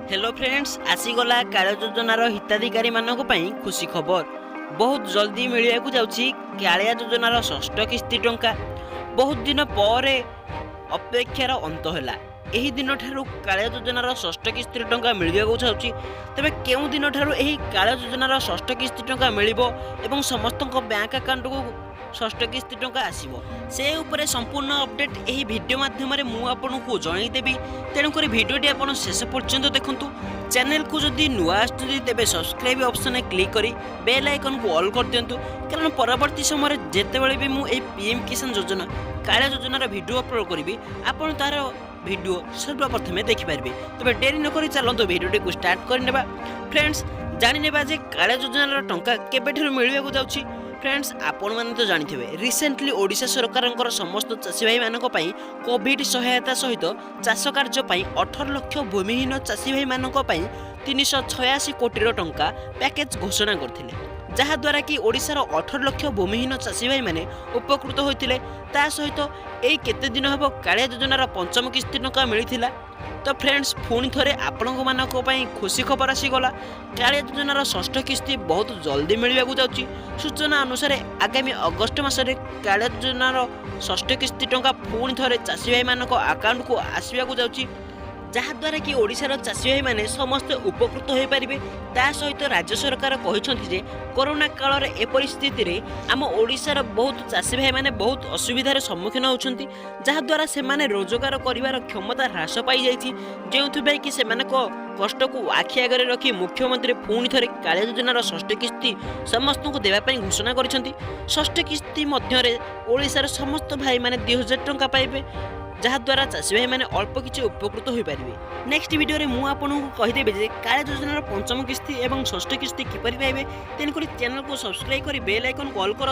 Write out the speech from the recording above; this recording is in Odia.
ହ୍ୟାଲୋ ଫ୍ରେଣ୍ଡସ୍, ଆସିଗଲା କାଳିଆ ଯୋଜନାର ହିତାଧିକାରୀମାନଙ୍କ ପାଇଁ ଖୁସି ଖବର। ବହୁତ ଜଲ୍ଦି ମିଳିବାକୁ ଯାଉଛି କାଳିଆ ଯୋଜନାର ଷଷ୍ଠ କିସ୍ତି ଟଙ୍କା। ବହୁତ ଦିନ ପରେ ଅପେକ୍ଷାର ଅନ୍ତ ହେଲା। ଏହି ଦିନଠାରୁ କାଳିଆ ଯୋଜନାର ଷଷ୍ଠ କିସ୍ତିର ଟଙ୍କା ମିଳିବାକୁ ଯାଉଛି। ତେବେ କେଉଁ ଦିନଠାରୁ ଏହି କାଳିଆ ଯୋଜନାର ଷଷ୍ଠ କିସ୍ତି ଟଙ୍କା ମିଳିବ ଏବଂ ସମସ୍ତଙ୍କ ବ୍ୟାଙ୍କ ଆକାଉଣ୍ଟକୁ ଷଷ୍ଠ କିସ୍ତି ଟଙ୍କା ଆସିବ, ସେ ଉପରେ ସମ୍ପୂର୍ଣ୍ଣ ଅପଡେଟ୍ ଏହି ଭିଡ଼ିଓ ମାଧ୍ୟମରେ ମୁଁ ଆପଣଙ୍କୁ ଜଣାଇଦେବି। ତେଣୁକରି ଭିଡ଼ିଓଟି ଆପଣ ଶେଷ ପର୍ଯ୍ୟନ୍ତ ଦେଖନ୍ତୁ। ଚ୍ୟାନେଲକୁ ଯଦି ନୂଆ ଆସୁଛନ୍ତି, ତେବେ ସବସ୍କ୍ରାଇବ୍ ଅପସନରେ କ୍ଲିକ୍ କରି ବେଲ୍ ଆଇକନ୍କୁ ଅଲ୍ କରିଦିଅନ୍ତୁ, କାରଣ ପରବର୍ତ୍ତୀ ସମୟରେ ଯେତେବେଳେ ବି ମୁଁ ଏହି ପିଏମ୍ କିଷାନ ଯୋଜନା, କାଳିଆ ଯୋଜନାର ଭିଡ଼ିଓ ଅପଲୋଡ଼ କରିବି, ଆପଣ ତା'ର ଭିଡ଼ିଓ ସର୍ବପ୍ରଥମେ ଦେଖିପାରିବେ। ତେବେ ଡେରି ନକରି ଚାଲନ୍ତୁ, ଭିଡ଼ିଓଟିକୁ ଷ୍ଟାର୍ଟ କରିନେବା। ଫ୍ରେଣ୍ଡସ୍, ଜାଣିନେବା ଯେ କାଳିଆ ଯୋଜନାର ଟଙ୍କା କେବେଠାରୁ ମିଳିବାକୁ ଯାଉଛି। ଫ୍ରେଣ୍ଡସ୍, ଆପଣମାନେ ତ ଜାଣିଥିବେ, ରିସେଣ୍ଟଲି ଓଡ଼ିଶା ସରକାରଙ୍କର ସମସ୍ତ ଚାଷୀ ଭାଇମାନଙ୍କ ପାଇଁ କୋଭିଡ଼ ସହାୟତା ସହିତ ଚାଷ କାର୍ଯ୍ୟ ପାଇଁ 18 ଲକ୍ଷ ଭୂମିହୀନ ଚାଷୀ ଭାଇମାନଙ୍କ ପାଇଁ 386 କୋଟିର ଟଙ୍କା ପ୍ୟାକେଜ୍ ଘୋଷଣା କରିଥିଲେ, ଯାହାଦ୍ୱାରା କି ଓଡ଼ିଶାର 18 ଲକ୍ଷ ଭୂମିହୀନ ଚାଷୀ ଭାଇମାନେ ଉପକୃତ ହୋଇଥିଲେ। ତା ସହିତ ଏଇ କେତେ ଦିନ ହେବ କାଳିଆ ଯୋଜନାର ପଞ୍ଚମ କିସ୍ତି ଟଙ୍କା ମିଳିଥିଲା। ତ ଫ୍ରେଣ୍ଡସ୍, ପୁଣି ଥରେ ଆପଣଙ୍କ ପାଇଁ ଖୁସି ଖବର ଆସିଗଲା। କାଳିଆ ଯୋଜନାର ଷଷ୍ଠ କିସ୍ତି ବହୁତ ଜଲ୍ଦି ମିଳିବାକୁ ଯାଉଛି। ସୂଚନା ଅନୁସାରେ, ଆଗାମୀ ଅଗଷ୍ଟ ମାସରେ କାଳିଆ ଯୋଜନାର ଷଷ୍ଠ କିସ୍ତି ଟଙ୍କା ପୁଣି ଥରେ ଚାଷୀ ଭାଇମାନଙ୍କ ଆକାଉଣ୍ଟକୁ ଆସିବାକୁ ଯାଉଛି, ଯାହାଦ୍ୱାରା କି ଓଡ଼ିଶାର ଚାଷୀ ଭାଇମାନେ ସମସ୍ତେ ଉପକୃତ ହୋଇପାରିବେ। ତା ସହିତ ରାଜ୍ୟ ସରକାର କହିଛନ୍ତି ଯେ କରୋନା କାଳରେ ଏପରି ସ୍ଥିତିରେ ଆମ ଓଡ଼ିଶାର ବହୁତ ଚାଷୀ ଭାଇମାନେ ବହୁତ ଅସୁବିଧାର ସମ୍ମୁଖୀନ ହେଉଛନ୍ତି, ଯାହାଦ୍ୱାରା ସେମାନେ ରୋଜଗାର କରିବାର କ୍ଷମତା ହ୍ରାସ ପାଇଯାଇଛି। ଯେଉଁଥିପାଇଁ କି ସେମାନଙ୍କ କଷ୍ଟକୁ ଆଖି ଆଗରେ ରଖି ମୁଖ୍ୟମନ୍ତ୍ରୀ ପୁଣି ଥରେ କାଳିଆ ଯୋଜନାର ଷଷ୍ଠ କିସ୍ତି ସମସ୍ତଙ୍କୁ ଦେବା ପାଇଁ ଘୋଷଣା କରିଛନ୍ତି। ଷଷ୍ଠ କିସ୍ତି ମଧ୍ୟରେ ଓଡ଼ିଶାର ସମସ୍ତ ଭାଇମାନେ 2000 ଟଙ୍କା ପାଇବେ, ଯାହାଦ୍ୱାରା ଚାଷୀ ଭାଇମାନେ ଅଳ୍ପ କିଛି ଉପକୃତ ହୋଇପାରିବେ। ନେକ୍ସଟ ଭିଡ଼ିଓରେ ମୁଁ ଆପଣଙ୍କୁ କହିଦେବି ଯେ କାଳିଆ ଯୋଜନାର ପଞ୍ଚମ କିସ୍ତି ଏବଂ ଷଷ୍ଠ କିସ୍ତି କିପରି ପାଇବେ। ତେଣୁକରି ଚ୍ୟାନେଲକୁ ସବସ୍କ୍ରାଇବ୍ କରି ବେଲ୍ ଆଇକନ୍କୁ ଅଲ୍ କରନ୍ତୁ।